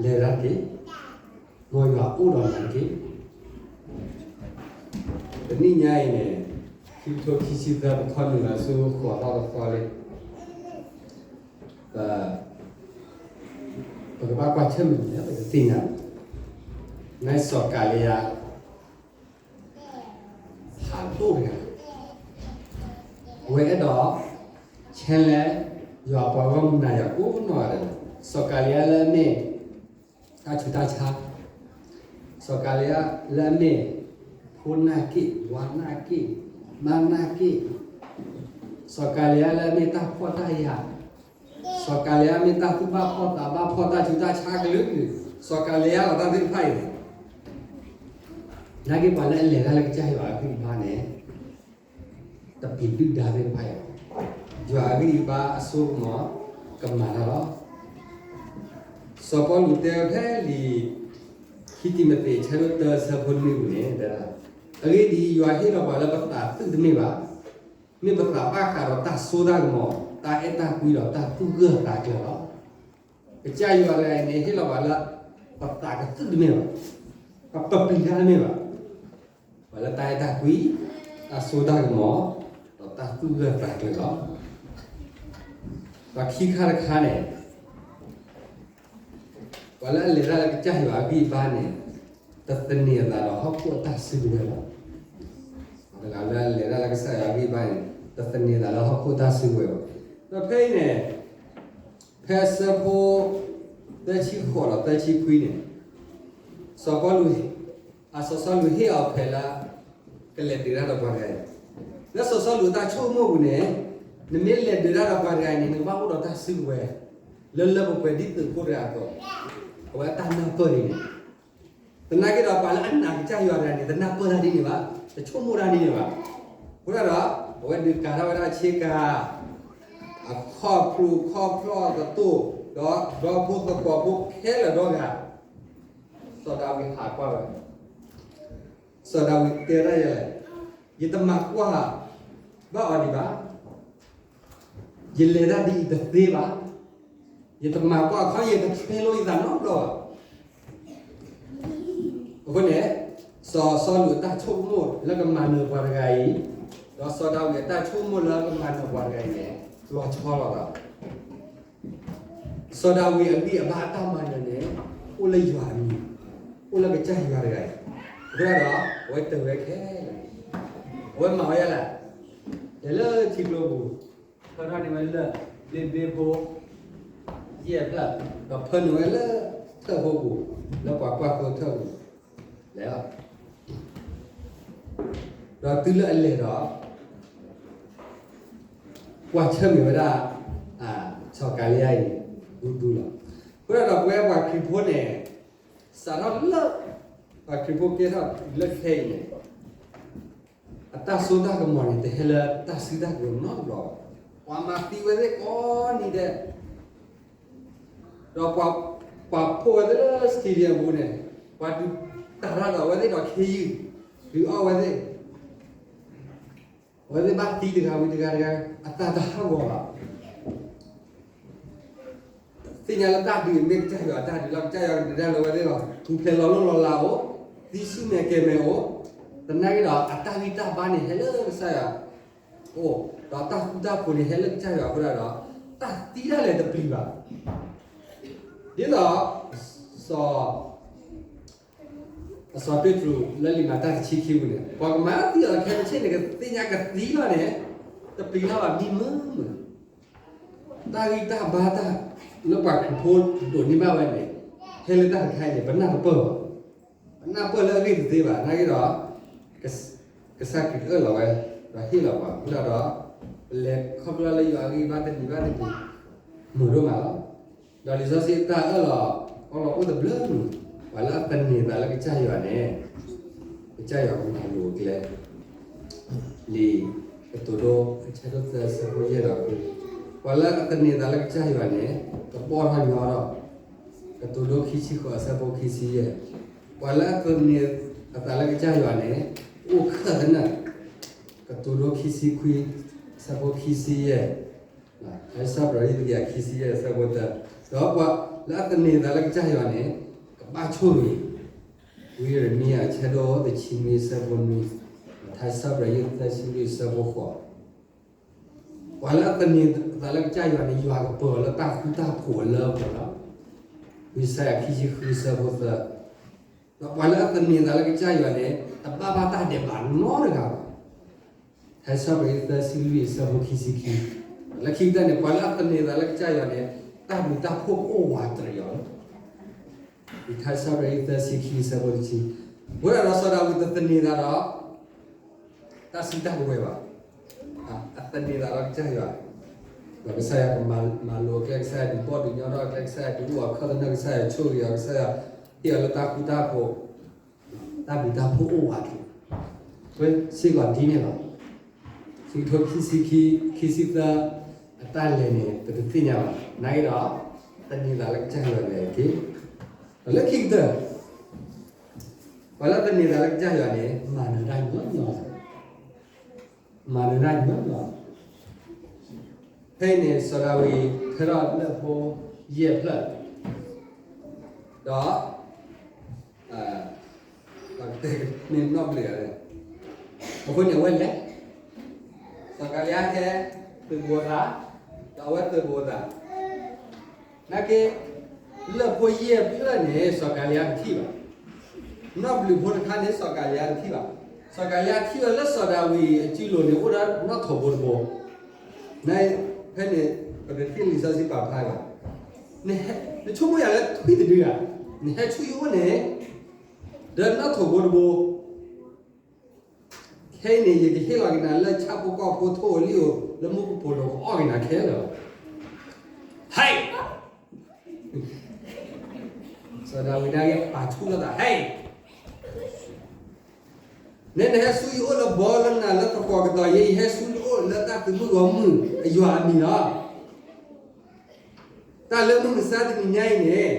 လဲၤဒၣ်တက့ၢ်, မ်ယွၤအိၣ်ဒီးနၤတက့ၢ်. တနံၣ်ညါအံၤန့ၣ် ခံကထိခံဆံသၢ ပခီနုာ်လီၤဆူဃိးသီတသီလံ, ပကဘၣ်ကွၢ်ဆၢၣ်မဲာ်န့ၣ် ပကသ့ၣ်ညါ, နစီၤကၤလံယါ ဖးဒိၣ်တဂၤ, အဝဲအဲၣ်ဒိး ဆဲလဲ ယွၤအပှၤဂီၢ်မုၢ်နၤယၤကိးနီၢ်ဂၤဒဲး, စီၤကၤလံယါလၢအမ့ၢ် တၢ်ဆူးတၢ်ဆါ, စီၤကၤလံယါလၢအမ့ၢ် ဖိနၢ်က့ၣ်, ဝါနၢ်က့ၣ်, မါနၢ်က့ၣ်, စီၤကၤလံယါလၢအမ့ၢ်တၢ်ဖှီၣ်တၢ်ယာ်, စီၤကၤလံယါမ့ၢ်တၢ်သူၣ်ဘၣ်ဖှီၣ်သးဘၣ်ဖှီၣ် တၢ်ဆူးတၢ်ဆါကလုာ်ကလုာ်, စီၤကၤလံယါလီၤတၢ်သ့ၣ်တဖၣ်အံၤန့ၣ်, နာ်က့ပှၤလၢအလဲၤတၢ်လၢကစၢ်ယွၤအဂံၢ်အဘါန့ၣ် တပျံၤဒုၣ်ဒါသ့ၣ်တဖၣ်အံၤ, ယွၤအဂံၢ်အဘါအစိကမီၤ ကမၤတၢ်လီၤ. စီၤပီလူးတဲဝဲဖဲလံာ် ခံတံၤမသ့း ဆၢဒိၣ်တၢ ဆၢဖိနွံပူၤန့ၣ် တဲဒၣ်, အဂ့ၢ်ဒ်အံၤ, ယွၤဟ့ၣ်လီၤပှၤလၢပသးသုးတမ့ၢ်ဘၣ်, မ့ၢ်ပသးဘၣ်ဃးဒီးတၢ်စိတၢ်ကမီၤ, တၢ်အဲၣ်တၢ်ကွံဒီးတၢ်သူၣ်ဂၢၢ်သးကျၢၤလီၤ. ကစၢ်ယွၤတဂၤအံၤန့ၣ် ဟ့ၣ်လီၤပှၤလၢ ပသးကသုးတမ့ၢ်ဘၣ်, ပပျံၤတၢ်တမ့ၢ်ဘၣ်, ပှၤလၢတၢ်အဲၣ်တၢ်ကွံ, တၢ်စိတၢ်ကမီၤ, ဒီးတၢ်သူၣ်ဂၢၢ်သးကျၢၤလီၤ. ဒီးခံခါတခါန့ၣ် ပှၤလၢအလဲၤတၢ်လၢကစၢ်ယွၤအဂံၢ်အဘါန့ၣ် တသန့ၤအသးဒီးဟီၣ်ခိၣ်အတၢ်စုကဝဲၤဘၣ်. တဂၤလၢအလဲၤတၢ်လၢကစၢ်ယွၤအဂံၢ်အဘါန့ၣ် တသန့ၤအသးလၢဟီၣ်ခိၣ်အတၢ်စုကဝဲၤဘၣ်. ဒီးဖဲအံၤန့ၣ် ဖဲအဆၢဖိ သၢဆံဃိးဒီးသၢဆံခွံန့ၣ် စီၤပီလူး အစီၤစီလူးဟ့ၣ်အီၤဖဲလၢ ကလဲၤဒုးတၢ်ဒီးပှၤတဂၤအံၤ, လၢစီၤစီလူးအတၢ်ဆိကမိၣ်ပူၤန့ၣ် နမ့ၢ်လဲၤဒုးတၢ်ဒီးပှၤတဂၤအံၤန့ၣ် နကဘၣ်အိၣ်ဒီးတၢ်စုကဝဲၤ လၢလၢပှဲၤပှဲၤဒ်သုးခိၣ်တဂၤအသိး, အဝဲအတၢ်နၢ်ပၢၢ်ဒ်န့ၣ်, သနာ်က့ဒီးပှၤလၢအနာ်ကစၢ်ယွၤတဂၤန့ၣ် တနၢ်ပၢၢ်တၢ်ဒ်န့ၣ်ဘၣ်, တဆိကမိၣ်တၢ်ဒ်န့ၣ်ဘၣ်. အဃိဒီး အဝဲဒုးကၤထီၣ်ဝဲဒၣ်ဆ့ကၤ အခီၣ်ဖျိခီၣ်ဖျီၣ်ကတိၢ် ဒီးဒီဖိသကိးဖိခဲလၢာ်ဒီဂၤ, စီၤဒၤဝံးဟးကွၢ်ဝဲ, စီၤဒၤဝံးတဲဒၣ်ယဲလဲၣ်, ယတမၤကွၢ်ဘၣ်အီၤဒံးဘၣ်, ယလဲၤတၢ်ဒ်အံၤတသ့ဘၣ်, ယတမၤကွၢ်အခီ ယတဆဲလိယသးနီတဘျီဘၣ်. အဃိန့ၣ် စီၤစီလူးအတၢ်ဆိကမိၣ်လၢကမၤနၢၤပှၤတဂၤအံၤ, ဒီးစီၤဒၤဝံးအတၢ်ဆိကမိၣ်လၢကမၤနၢၤပှၤတဂၤအံၤန့ၣ် လီၤဆီလိာ်သး. စီၤဒၤဝံးအဂံၢ်အဘါအတၢ်မၤနၢၤန့ၣ် အိၣ်လၢယွၤအမံၤ, အိၣ်လၢကစၢ်ယွၤတဂၤအံၤ, အဃိဒီး အဝဲတၢၤဝဲခဲလၢာ်, အဝဲမၤဝဲဒ်လဲၣ်, လဲၤလၢထံကျိပူၤ, ဖၢထီၣ်န့ၢ်ဝဲလၢၢ်ဘ့ဘ့ဖိ ယဲၢ်ဖျၢၣ်, ဒီးဖၢနုာ်ဝဲလၢထၢၣ်ဖိပူၤ, လၢပှၤကွၢ်သိထၢၣ်ပူၤ, လဲၤလီၤ. ဒီးတုၤလၢအလဲၤဒီး ကွၢ်ဆၢၣ်မဲာ်ဝဲဒၣ် စီၤကၤလံယါအံၤ ဒူဒူလီၤ. အဃိဒီးပဝဲပှၤခရံာ်ဖိန့ၣ် စးထီၣ်လၢ ပှၤခရံာ်ဖိကဲထီၣ်လၢခဲအံၤန့ၣ် အတၢ်စိတၢ်ကမီၤန့ၣ် တဟဲလၢတၢ်စုတၢ်ကဝဲၤနီတဘျီဘၣ်. ပှၤမၤသံဝဲသ့ၣ်ကိးနံၤဒဲး, ဒီးပှၤ, ပှၤဖှိၣ်ဝဲသ့ၣ်လၢ stadium အပူၤန့ၣ်, ပှၤဒုးတၢ်ရၤဒီးအဝဲသ့ၣ်ဒီးခ့ယုၢ်, ဒုးအီၣ်ဝဲသ့ၣ်, အဝဲသ့ၣ်ဘၣ်သံတဂၤဝံၤတဂၤတဂၤ, အသးတဟးဂီၤဘၣ်. သ့ၣ်ညါလၢတၢ်ဒုးမ့ၢ်ကစၢ်ယွၤအတၢ်ဒုးလီၤ, ကစၢ်ယွၤကဒုးတၢ်လၢအဝဲသ့ၣ်လီၤ. ပူၤဖျဲးလီၤလိၢ်လီၤလးအိၣ်, သံဆူၣ်မဲာ်ကဲၤမဲာ်အိၣ်, သနာ်က့ဒီး အတၢ်ဂံၢ်တၢ်ဘါန့ၣ်ဟဲလၢကစၢ်ယွၤအအိၣ်, ဒီးတၢ်ဃူတၢ်ဖိးန့ၣ်ဟဲလၢကစၢ်ယွၤအဃိဒၣ်ဒီး တၢ်သံဒၣ်လဲာ်တပျံၤဘၣ်. ဒ်သိး စီၤ စီၤပ့းတရူးလၢလံာ်မၤတၢ်တဆံခံပူၤန့ၣ်, ပှၤကမၤသံအီၤခဲမုၢ်ဆ့ၣ်န့ၣ် ကသ့ၣ်ညါကသံလီၤန့ၣ်, တပျံၤလၢၤဘၣ် မံမုာ်မုာ်. တၢ်ဂံၢ်တၢ်ဘါတၢ်လၢပှၤခရံာ်ဖိဒိးန့ၢ်ဘၣ်ဝဲန့ၣ်, ဟဲလၢတၢ်တခါအံၤန့ၣ် ပနၢ်တပၢၢ်ဘၣ်. ပနၢ်ပၢၢ်လၢအဂ့ၢ်တသ့ဘၣ်. သနာ်က့ဒီး ကစၢ်ခရံာ်အၢၣ်လီၤဝဲ, ဒီးဟ့ၣ်လီၤပှၤအဃိဒၣ်ဒီး, ပလဲၤခီဖျိလၢယွၤအဂံၢ်ဘါတနံၤဘၣ်တနံၤ, မုာ်ဒိၣ်မးလီၤ. ဒီးလံာ်စီဆှံအတၢ်အၢၣ်လီၤအီလီၤအိၣ်တဘျုးမုာ်, ပှၤလၢအသန့ၤသးလၢကစၢ်ယွၤန့ၣ်, ကစၢ်ယွၤကမၤလိၤအကျဲ, လံာ်ကတိၤဒိ အဆၢဒိၣ်သၢ အဆၢဖိယဲၢ်ဒီးဃု, ပှၤလၢအသန့ၤသးလၢကစၢ်ယွၤန့ၣ်, ကဘီၣ်ထီၣ်ညီထီၣ်, ကတိၤဒိ ခံဆံဃိး အဆၢဖိခံဆံယဲၢ်, ပှၤလၢအသန့ၤအသးလၢကစၢ်ယွၤန့ၣ်, အိၣ်ခၢၣ်သနၢၣ်, ကတိၤဒိ ခံဆံခွံ အဆၢဖိခံဆံယဲၢ်, ထါစံးပတြၢၤ ခံဆံယဲၢ် အဆၢဖိသၢ, ဒီးပှၤလၢအသန့ၤသးလၢကစၢ်ယွၤန့ၣ်, ကဘၣ်ဆိၣ်ဂ့ၤ, ဝံယံးရမံယၤ အဆၢဒိၣ်တဆံနွံ အဆၢဖိနွံ, ထါစံးပတြၢၤ သၢဆံလွံၢ် အဆၢဖိဃိး, ပှၤလၢအသန့ၤသးလၢကစၢ်ယွၤန့ၣ် ယွၤကပၢၤအီၤလၢတၢ်ဃူတၢ်ဖိးအလၢအပှဲၤလီၤ. ဝံယၡါယၤ ခံဆံဃု အဆၢဖိသၢ, ဒီးပှၤလၢအသန့ၤသးလၢကစၢ်ယွၤန့ၣ်, တဘၣ်ဘၣ်တၢ်ဒဲးဘးနီတဂၤဘၣ်. ထါစံးပတြၢၤ သၢဆံလွံၢ် အဆၢဖိခံဆံခံ, လၢခံကတၢၢ်န့ၣ် ပှၤလၢအသန့ၤသးလၢကစၢ်ယွၤန့ၣ်, တၢ်ဘျုးတၢ်ဖှိၣ်ကအိၣ်ဝးတရံးအီၤလီၤ. ထါစံးပတြၢၤ သၢဆံခံ အဆၢဖိတဆံ, အဃိဒၣ်ဒီးစီၤဒၤဝံးတသန့ၤသးဒီး တၢ်စုတၢ်ကဝဲၤဘၣ်. အသန့ၤသးလၢကစၢ်ယွၤ, ဒီးကစၢ်ယွၤကမၤလိၤအကျဲ, ကစၢ်ယွၤဒုးဘီၣ်ဒုးညီထီၣ်အကျဲ, ကစၢ်ယွၤဒုးအိၣ်အီၤခၢၣ်သနၢၣ်, ကစၢ်ယွၤဆိၣ်ဂ့ၤအီၤ, ကစၢ်ယွၤဟ့ၣ်အီၤလၢတၢ်ဃူတၢ်ဖိး, တၢ်ဘျုးတၢ်ဖှိၣ်အိၣ်ဝးတရံး. စ့ၢ်ကီးဒ်န့ၣ်လီၤ. ခံကထိခံဆံခံ, ခံဆံသၢ အတၢ်လဲၤန့ၣ် ပတသ့ၣ်ညါဘၣ်. သနာ်က့ဒီး သန့ၤသးလၢကစၢ်ယွၤန့ၣ်တက့ၢ်. ဒီးလၢခံကတၢၢ် ပှၤလၢသန့ၤသးလၢကစၢ်ယွၤန့ၣ် မၤနၢၤတၢ်ညီညီ, မၤနၢၤတၢ်ညီညီ. ဖဲအံၤန့ၣ် စီၤဒၤဝံးဟဲထီၣ်လၢၢ်ဖိယဲၢ်ဖျၢၣ်, ဒီး မ့ၢ်နီၣ်ဘျုးဧါ, အဃိန့ၣ် အဝဲလဲၤ, စီၤကၤလံယါဟဲသုးဘူးအသး, ဒီးအဝဲသုးဘူးအသး, နာ်က့ လၢၢ်ဖိယဲၢ်ဖျၢၣ်န့ၣ် စီၤကၤလံယါတထံၣ်ဘၣ်. နီၣ်ဘျုးဖိတခါန့ၣ် စီၤကၤလံယါတထံၣ်ဘၣ်. စီၤကၤလံယါထံၣ်ဝဲလၢစီၤဒၤဝံးအစုလိၤန့ၣ် အိၣ်ဒီးနီၣ်ထိးဘိတဘိ. န, ဖဲန့ၣ် ပတထံၣ်လံာ်စီဆှံပာ်ဖျါဘၣ်. နဆိကမိၣ်ယၤလၢထွံၣ်တဒုဧါ, နဟဲဆူယအိၣ်န့ၣ် ဒီးနီၣ်ထိးဘိတဘိ, ခဲအံၤန့ၣ် ယကဟ့ၣ်လီၤက့ၤနၤလၢဆၣ်ဖိကီၢ်ဖိထိၣ်ဧိၤလံၣ်ဧိၤ လၢမူကပိာ်လိၤ ကအီၣ်က့ၤနၤခဲလၢာ်လီၤ. ဟဲ, စီၤဒၤဝံးနာ်က့ ပာ်ဆူၣ်လိာ်သး, ဟဲ, နဲနဟဲဆူယအိၣ်လၢဘီလၢနၤလၢသကိးကတီၢ်, ယဲယဟဲဆူယအိၣ်လၢတၢ်သုးမုၢ်ဂီၢ်မုၢ်အယွၤအမံၤလီၤ. တၢ်လၢမုၢ်မဆါတနံၤညါအံၤန့ၣ်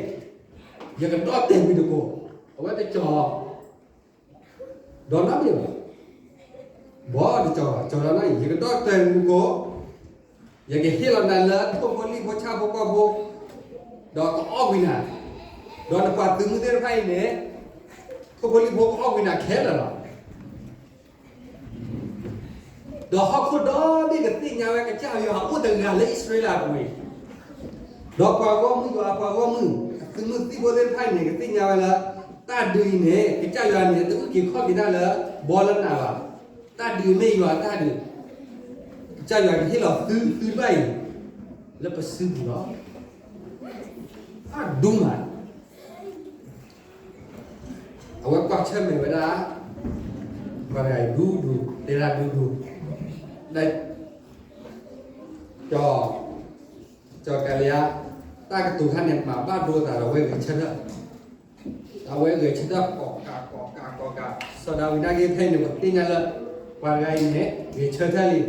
ယကဒီၣ်တဲာ်ကွံာ်နကိာ်, အဝဲတကၠီၤ ဒီးနီတဘျီဘၣ်, ဘီတကၠီၤဘၣ်, ကၠီၤဒီးနီၢ်အံၤ ယကဒီၣ်တဲာ်ကွံာ်နကိာ်, ယကဟ့ၣ်လီၤနၤလၢထိၣ်ဖိလံၣ်ဖိဆၣ်ဖိကီၢ်ဖိ, ဒီးကအီၣ်ကွံာ်နၤ, ဒီးနပှၤသုးမုၢ်သ့ၣ်တဖၣ်အံၤန့ၣ် ထိၣ်ဖိလံၣ်ဖိကအီၣ်ကွံာ်နၤခဲလၢာ်လီၤ. ဒီးဟီၣ်ခိၣ်ဒီဘ့ၣ်ကသ့ၣ်ညါဝဲကစၢ်ယွၤအိၣ်တဂၤလၢအံၣ်စရ့လးအပူၤအံၤ, ဒီးပှၤဂီၢ်မုၢ်ယွၤအပှၤဂီၢ်မုၢ် အသုးမုၢ်သံၣ်ဖိသ့ၣ်တဖၣ်အံၤန့ၣ် ကသ့ၣ်ညါဝဲလၢ တၢ်ဒုးအံၤန့ၣ် ကစၢ်ယွၤန့ၣ် တအုၣ်က့ၤခီၣ်က့ၤတၢ်လၢ ဘီလၢနၤဘၣ်, တၢ်ဒုးမ့ၢ်ယွၤအတၢ်ဒုး, ကစၢ်ယွၤကဟ့ၣ်လီၤသုသုတဖၣ်အံၤ လၢပစုပူၤလီၤ. အဒိၣ်မး အဝဲကွၢ်ဆၢၣ်မဲာ်ဝဲဒၣ် ပှၤတဂၤအံၤဒူဒူ, တဲဒၣ်ဒူဒူ, ဒီး စီၤကၤလံယါ တၢ်ကတိၤခါန့ၣ် မၤဘၣ်ဒိအသးဒီးအဝဲဂဲၤဆၢထၢၣ်, အဝဲဂဲၤဆၢထၢၣ်ကိးကးကိးကးကိးကး, စီၤဒၤဝံးနာ်က့ဖဲအံၤန့ၣ် ပှၤသ့ၣ်ညါလၢ ပှၤတဂၤအံၤန့ၣ် ဂဲၤဆၢထၢၣ်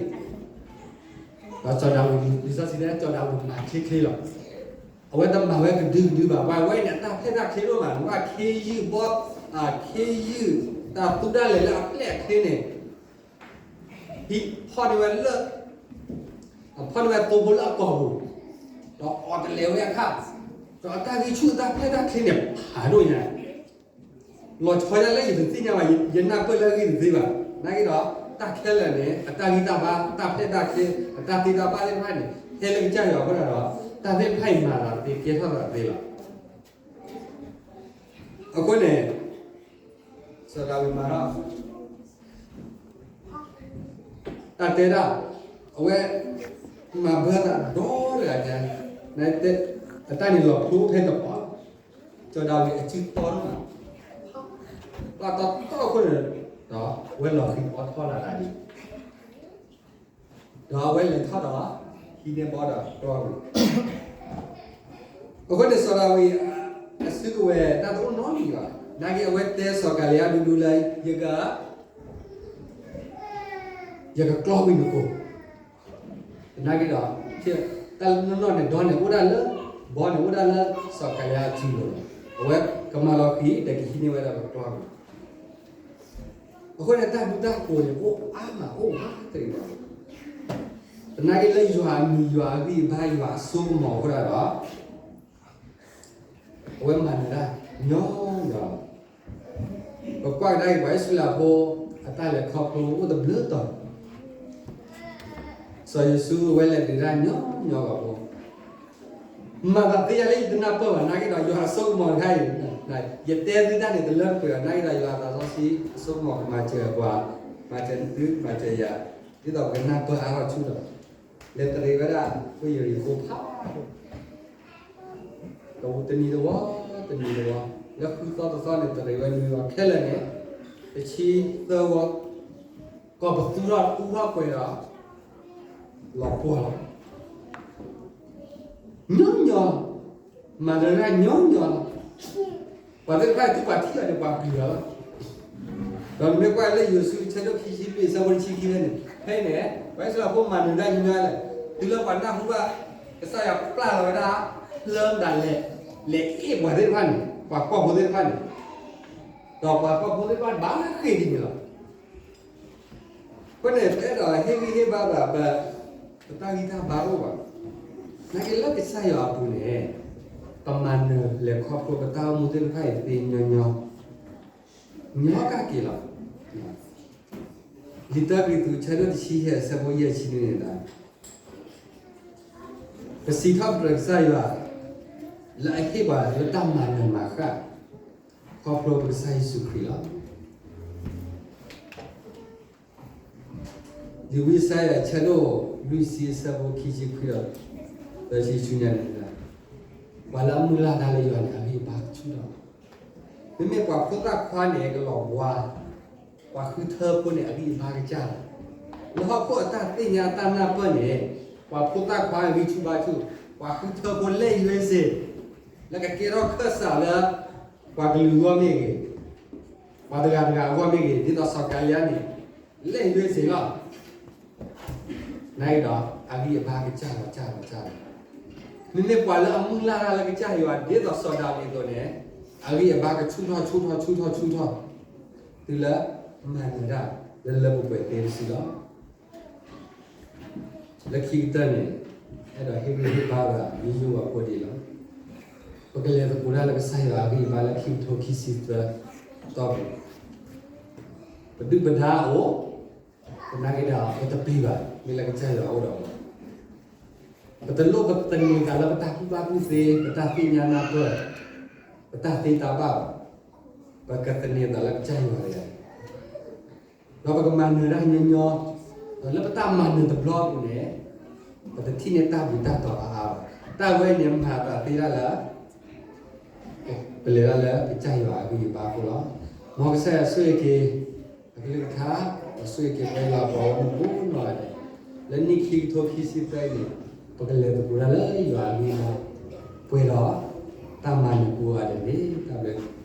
လံ, ဒီးစီၤဒၤဝံး လံာ်စီဆှံတဲ စီၤဒၤဝံးမၤချ့ချ့လီၤ. အဝဲတမၤဝဲကဒုကဒုဘၣ်, ပှၤဝဲန့ၣ် အတၢ်ဖျဲၣ်တၢ်ချ့ဒိၣ်မး, ဘၣ်ခ့ယုၢ်ဘီ, ခ့ယုၢ် တၢ်သူတၢ်လဲၤလၢအပျဲၢ်အချ့န့ၣ် ဟံးဖီၣ်န့ၢ်ဝဲလၢ အဖီၣ်န့ၢ်ဝဲသိဖိလၢအကိာ်ပူၤ, ဒီးအီၤတလဲၤဝဲအခါ, ဒီးအတၢ်ဂံၢ်ဆူၣ်အတၢ်ဖျဲၣ်တၢ်ချ့န့ၣ် ဖးဒိၣ်ညါ, လီၤဆီဒၣ်လၢယတသ့ၣ်ညါဘၣ်, ယနၢ်ပၢၢ်လၢအဂ့ၢ်တသ့ဘၣ်. နာ်က့ဒီး တၢ်ခဲလၢာ်န့ၣ် အတၢ်ဂံၢ်တၢ်ဘါ, အတၢ်ဖျဲၣ်တၢ်ချ့, အတၢ်သ့တၢ်ဘၣ်သ့ၣ်တဖၣ်န့ၣ် ဟဲလၢကစၢ်ယွၤအဃိဒီး တၢ်သ့ၣ်တဖၣ်အံၤမၤသးသ့ ကဲထီၣ်သးသ့လီၤ. အဃိန့ၣ် စီၤဒၤဝံးမၤထီၣ် တၢ်တဲဒၣ်, အဝဲမၤဘၢသးဒီတဂၤညါ, အတၢ်န့ၣ်လီၤဖျိဖဲတပီၤ, စီၤဒၤဝံးအစုတီထီၣ်မး, ပှၤတီတီအဃိန့ၣ်, ဒီးအဝဲလီၤဃံၤအီထီၣ်လၢ်လၢ်န့ၣ် ဒီးအဝဲလဲၤထီၣ်ဒီး ဟံးန့ၢ်ဘီဒီးကျီကွံာ်. အဃိန့ၣ် စီၤဒၤဝံး အစုကဝဲၤတၢ်တအိၣ်နီတမံၤဘၣ်. နာ်က့အဝဲတဲစီၤကၤလံယါဒူဒူလၢ ယက ယကကျီကွံာ်နကိာ်. နာ်က့ဒီး တၢ်နီၢ်နီၢ်န့ၣ် ဒီန့ၣ်အိၣ်ဒၣ်လၢ ဘီန့ၣ်အိၣ်ဒၣ်လၢစီၤကၤလံယါအစုလိၤလီၤ. အဝဲကမၤလီၤဃံၤ ဒီးကဟံးန့ၢ်ဝဲဒၣ်ကကျီကွံာ် အဃိန့ၣ် တၢ်ဒူတၢ်ဃိၤန့ၣ် အိၣ်အါမးအိၣ်ဝဲတဂ့ၤဘၣ်. သနာ်က့လၢယွၤအမံၤ ယွၤအဂံၢ်အဘါ ယွၤအစိကမီၤအဃိဒၣ်ဒီး အဝဲမၤနၢၤတၢ်ညီညီလီၤ. ပကွၢ်ကဒါက့ၤ ပှၤအံၣ်စရ့လးဖိ အတၢ်လဲၤခီဖျိအိၣ်တဘျုးတီၤ စီၤယိၤၡူအဝဲလဲၤဒုးတၢ်ညီညီလီၤဖိ. မၤသးသ့ယၤလၢယတနၢ်ပၢၢ်ဘၣ် နာ်က့ဒီး ယွၤအစိကမီၤတခါအံၤ ယတဲသုတၢ်န့ၣ် တလၢတပှဲၤဘၣ် နာ်က့ဒီး ယွၤအသးစီဆှံအစိကမီၤကမၤစၢၤပှၤ, မၤစၢၤသု မၤစၢၤယၤ, ဒ်သိးပကနၢ်ပၢၢ်အါထီၣ်ဆူၣ်ဒီး လဲၤတရံးဝဲဒၣ် ဖိယရံၤဃိဖးဒိၣ် တနံၤတဝီ, တနံၤတဝီ, လၢဃုသီတသီန့ၣ် တရံးဝဲနွံဝီ, ခဲလၢာ်န့ၣ် တဆံသၢဝီ, ကီၢ်ပသူထီၣ်အူထီၣ်ပှဲၤဒီး လီၤပှီၢ်လီၤ. ညီညီ, မၤနၢၤတၢ်ညီညီလီၤ. ပှၤသ့ၣ်တဖၣ်သုပှၤထံၣ်အီၤန့ၣ် ပှၤပျံၤအီၤလီၤ. ဒီးနမ့ၢ်ကွၢ်လၢယိၤၡူအဆၢဒိၣ်ခံဆံလွံၢ် အဆၢဖိတဆံခံဖဲန့ၣ်, ဖဲအံၤန့ၣ် ပှၤအံၣ်စရ့လးဖိမၤနၢၤတၢ်ညီညီလဲၣ်, တုၤလၢပှၤနၢ်ဟူဘၣ် ကစၢ်ယွၤပျၢ်လီၤဝဲဒၣ် လၢမတၤလဲၣ်, လဲၤအ့ၣ်ပှၤသ့ၣ်တဖၣ်န့ၣ် ပှၤကီၢ်ဖိသ့ၣ်တဖၣ်န့ၣ်, ဒီးပှၤကီၢ်ဖိသ့ၣ်တဖၣ်ဘၣ်ဃ့ၢ်ဒ်န့ၣ်လီၤ. အဃိန့ၣ် ပအဲၣ်ဒိးဟ့ၣ်ဂံၢ်ဟ့ၣ်ဘါသး ပ ပတၢ်ဂံၢ်တၢ်ဘါတအိၣ်ဘၣ်. နာ်က့လၢကစၢ်ယွၤအပူၤန့ၣ် ပမၤနၢၤလဲၤခီဖျိပတၢ်အိၣ်မူသ့ၣ်တဖၣ်အံၤသ့ညီညီ, ညီကၣ်က့ၤလီၤ. လံာ်တၢကရံၣ်သူး အဆၢဒိၣ်တဆံယဲၢ် အဆၢဖိယဲၢ်ဆံန့ၣ်ဒီး ပစံးထီၣ်ပတြၢၤကစၢ်ယွၤ လၢအဟ့ၣ်ပှၤလၢတၢ်မၤနၢၤမၤဃၣ် ခီဖျိပကစၢ်ယ့ၣ်ၡူးခရံာ်လီၤ. လံာ်ဝံယၡါယၤ အဆၢဒိၣ်လွံၢ်ဆံ အဆၢဖိခံဆံခွံဒီး သၢဆံဆူညါန့ၣ်, ပှၤလၢအမုၢ်လၢ်တၢ်လၢယွၤန့ၣ် အဂံၢ်အဘါကဆူၣ်ထီၣ်, မ့မ့ၢ်ပှၤဖိသၣ်ခွါန့ၣ် ကလီၤဘှါ, ပှၤဃုထၢဖိန့ၣ် အဂံၢ်အဘါကစၢ်လီၤ. လၢဟီၣ်ခိၣ်အတၢ်သ့ၣ်ညါအတၢ်နၢ်ပၢၢ်န့ၣ် ပှၤဖိသၣ်ခွါဂံၢ်ဆူၣ်ဘါဆူၣ်, ပှၤဃုထၢဖိလဲၢ်ယွဲစ့ၤ, လၢကကဲထီၣ်ခၢၣ်စးလၢ ပှၤကလုာ်အဂီၢ်မ့ၢ်ဂ့ၤ, ပှၤတဂၤတဂၤအဂီၢ်မ့ၢ်ဂ့ၤ, ဒ်သိးစီၤကၤလံယါန့ၣ် လဲၢ်ယွဲစ့ၤလီၤ. နာ်က့ဒီး အဂံၢ်အဘါကစၢ်လီၤစၢ်လီၤစၢ်လီၤ. မ့မ့ၢ်ပှၤလၢအမုၢ်လၢ်တၢ်လၢကစၢ်ယွၤ ဒ်သိးစီၤဒၤဝံးအသိးန့ၣ် အဂံၢ်အဘါကဆူၣ်ထီၣ်ဆူၣ်ထီၣ်ဆူၣ်ထီၣ်ဆူၣ်ထီၣ်, တုၤလၢမၤနၢၤတၢ်လၢလၢပှဲၤပှဲၤသ့တစုလီၤ. လၢခံကတၢၢ်န့ၣ် အဲၣ်ဒိးဟ့ၣ်ဂံၢ်ဟ့ၣ်ဘါဝဲဒၣ် မ့ၢ်ယိၣ်ဝဲဖိဒံးလီၤ. ပကလဲၤသကိးတၢ်လၢကစၢ်ယွၤအဂံၢ်အဘါလၢခံကထိခံဆံသၢတီၢ်ပူၤ, ပဒုၣ်ပဒါအိၣ်, သနာ်က့ဒီး ပတပျံၤဘၣ် မ့ၢ်လၢကစၢ်ယွၤအအိၣ်ဒီးပှၤ, ပတလိၣ်ပသန့ၤသးလၢပတၢ်ကူၣ်ဘၣ်ကူၣ်သ့, ပတၢ်သ့ၣ်ညါနၢ်ပၢၢ်, ပတၢ်သ့တၢ်ဘၣ်ဘၣ်, ပကသန့ၤသးလၢကစၢ်ယွၤတဂၤ ဒီးပကမၤနၢၤတၢ်ညီညီ, ဒီးလၢပတၢ်မၤနၢၤတဘျီအပူၤန့ၣ် ပတထံၣ်န့ၢ်တၢ်ဘူၣ်တၢ်တီၤအါအါဘၣ်. တၢ်ဝဲအံၤန့ၣ် မၤသးသ့ဒၣ်လၢ ပလဲၤတၢ်လၢကစၢ်ယွၤအဂံၢ်အဘါအဃိလီၤ. မ်ကစၢ်ယွၤဆိၣ်ဂ့ၤက့ၤ အကလုၢ်ကထါ, ဒီးဆိၣ်ဂ့ၤက့ၤပှၤလၢပှၤဂီၢ်မုၢ်ကိးနီၢ်ဂၤဒဲး, လၢနံၣ်ခံကထိခံဆံသၢအံၤန့ၣ် ပကလဲၤသကိးတၢ်လၢယွၤအဂံၢ်အဘါ, ပှဲၤဒီးတၢ်မၤနၢၤကိးဂၤဒဲးန့ၣ် တၢ်ဘျုး